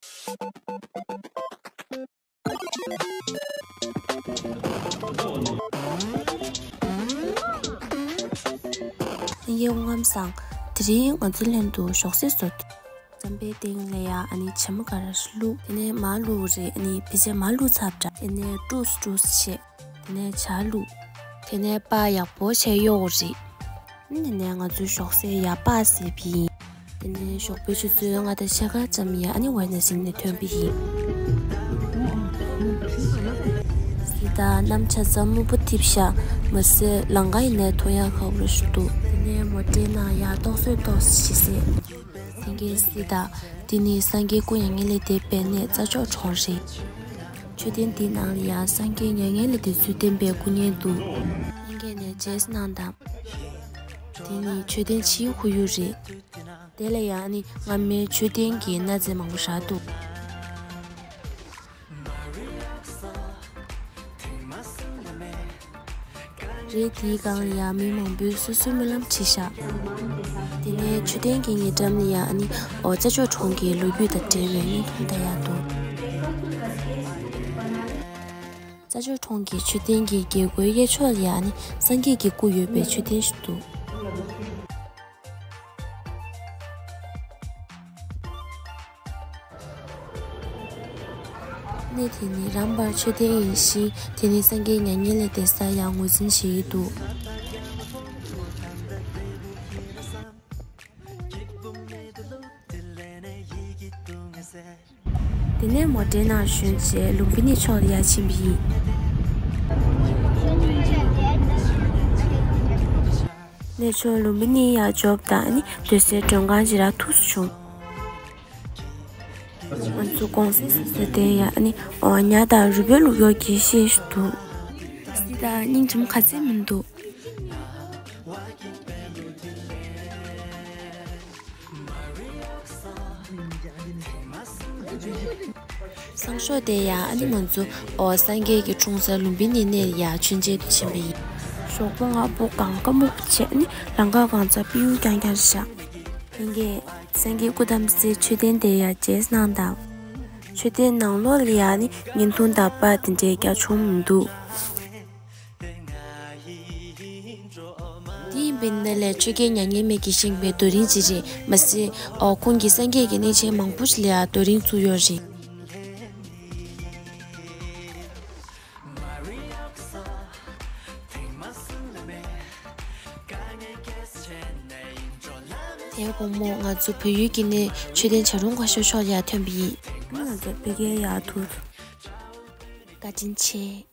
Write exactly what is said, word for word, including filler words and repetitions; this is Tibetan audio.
ལྷན་རྒྱས་སྐུ་ཁམས་བཟང་། དེ་རིང་ང་ཚོའི་ལྷན་དུ་ཞོགས་ཟས་བཟོ། རྩམ་པའི་སྟེང་ལ་ཡ་ཨ་ནི་བྱེ་མ་འགའ་རེ་བླུགས། དེ་ནས་མར་བླུགས་རེད། ཨ་ནི་ཕལ་ཆེར་མར་བླུགས་ཚར་འདྲ། དེ་ནས་ཀྲུག་ཀྲུག་བྱས། དེ་ནས་ཇ་བླུགས། དེ་ནས་སྤགས་ཡག་པོ་བྱས་གཡོག་རེད། དེ་ནས་ང་ཚོའི་ཞོགས་ཟས་ཡ་སྤགས་བཟས་པ་ཡིན། དེ་ནས་ཞོགས་པའི་ཆུ་ཚོད་ལྔ་དང་ཕྱེད་ཀ་ཙམ་ཡ་ཨ་ནི་ཝ་ར་ཎ་སི་ནས་ཐོན་པ་ཡིན། གཟིགས་དང་། གནམ་ཆ་ཚང་སྨུག་པ་འཐིབས་ཤག་མ་ཟད་ལམ་ཁ་ཡིན་ནའི་མཐོང་ཡག་ཁག་པོ་ཞིག་འདུག་དེ་ནས་མོ་ཊའི་ནང་ཡ་ཏོག་ཙམ་ཏོག་ཙམ་ཞིག་བཟས། ལྷན་རྒྱས་གཟིགས་དང་། འདི་ནི་སངས་རྒྱས་སྐུ་མྱ་ངན་ལས་འདས་པའི་གནས་རྩྭ་མཆོག་གྲོང་རེད། མཆོད་རྟེན་འདིའི་ནང་ལ་ཡང་སངས་རྒྱས་མྱ་ངན་ལས་འདས་ཚུལ་བསྟན་པའི་སྐུ་བརྙན་འདུག་ལྷན་རྒྱས་ནས་མཇལ་གནང་དང་། འདི་ནི་མཆོད་རྟེན་ཕྱིའི་ཁོར་ཡུག་རེད། དེ་ལ་ཡང་ནི་སྔ་མའི་མཆོད་རྟེན་གྱི་གནའ་རྫས་མང་པོ་བཞག་འདུག་རེད། དེའི་སྒང་ལ་ཡང་མི་མང་པོས་སོ་སོའི་སྨོན་ལམ་བྲིས་ཤག་དེ་ནས་མཆོད་རྟེན་གྱི་ཉེ་འགྲམ་ལ་ཡང་ཨ་ནི་ཨོ་རྩྭ་མཆོག་གྲོང་གི་ལོ་རྒྱུས་དང་འབྲེལ་བའི་བརྙན་ཐུང་ལྟ་ཡག་འདུག་རྩྭ་མཆོག་གྲོང་གི་མཆོད་རྟེན་གྱི་རྒྱལ་སྒོའི་གཡས་ཕྱོགས་ལ་ཡང་ཨ་ནི་སངས་རྒྱས་ཀྱི་སྐུ་ཡོད་པའི་མཆོད་རྟེན་ཞིག་འདུག་གནས་དེ་ནི་རམ་བར་མཆོད་རྟེན་ཡིན་ཞིང་། དེ་ནི་སངས་རྒྱས་མྱ་ངན་ལས་འདས་ས་ཡང་ངོས་འཛིན་བྱེད་ཀྱི་འདུག་དེ་ནས་མོ་ཊའི་ནང་ཞོན་རྗེས་ལུམ་བི་ནི་ཕྱོགས་ལ་ཡར་ཕྱིན་པ་ཡིན། གནས་མཆོག་ལུམ་བི་ནི་ཡར་འབྱོར་བ་དང་ནི་སྡོད་སའི་མགྲོན་ཁང་ཅིག་རག་ཐུབ་བྱུང་། ང་ཚོ་གོང་གསལ་སོ་སོའི་དེ་ཡ་ཨ་ནི་ཨོ་ཉ་དང་རུས་སྦལ་བླུགས་ཡོད་ཀྱི་ཤེས་ཤིག་འདུག་སི་ད་སྙིང་རྗེ་མོ་ག་ཚད་མི་འདུག་སང་ཞོགས་དེ་ཡ་ཨ་ནི་ང་ཚོ་ཨོ་སངས་རྒྱས་ཀྱི་འཁྲུངས་ས་ལུམ་བི་ནི་ནས་ཡ་མཆོད་མཇལ་དུ་ཕྱིན་པ་ཡིན། ཞོགས་པ་སྔ་པོ་གངས་ཀ་སྨུག་པོ་བྱས་ནི་ལམ་ཁ་གང་ཚ་སྤེ་ཡུལ་རྐྱང་རྐྱང་རེད་ཤག་ལྷན་རྒྱས། སངས་རྒྱས་སྐུ་བལྟམས་སའི་མཆོད་རྟེན་དེ་ཡར་མཇལ་གནང་དང་། མཆོད་རྟེན་ནང་ལོགས་ལ་ཡང་ནི་བརྙན་ཐུང་དང་པར་དེ་འདྲའི་རྒྱ་ཆུང་མི་འདུག་དེ་ཡིན་པའི་ནང་ལས་ཆོས་རྒྱལ་མྱ་ངན་མེད་ཀྱིས་བཞེངས་པའི་རྡོ་རིང་ཅིག་རེད་མ་ཟད། ཨོ་ཁོང་གིས་སངས་རྒྱས་ཀྱི་གནས་ཆེན་མང་པོ་ཞིག་ལ་ཡང་རྡོ་རིང་བཙུགས་ཡོད་རེད། དེའི་དགོང་མོ་ང་ཚོ་བལ་ཡུལ་གྱི་གནས་མཆོད་རྟེན་བྱ་རུང་ཁ་ཤོར་ཕྱོགས་ལ་ཡར་ཐོན་པ་ཡིན། ང་ཚོ་ཕ་གིར་ཡར་ཐུག་བཀའ་དྲིན་ཆེ།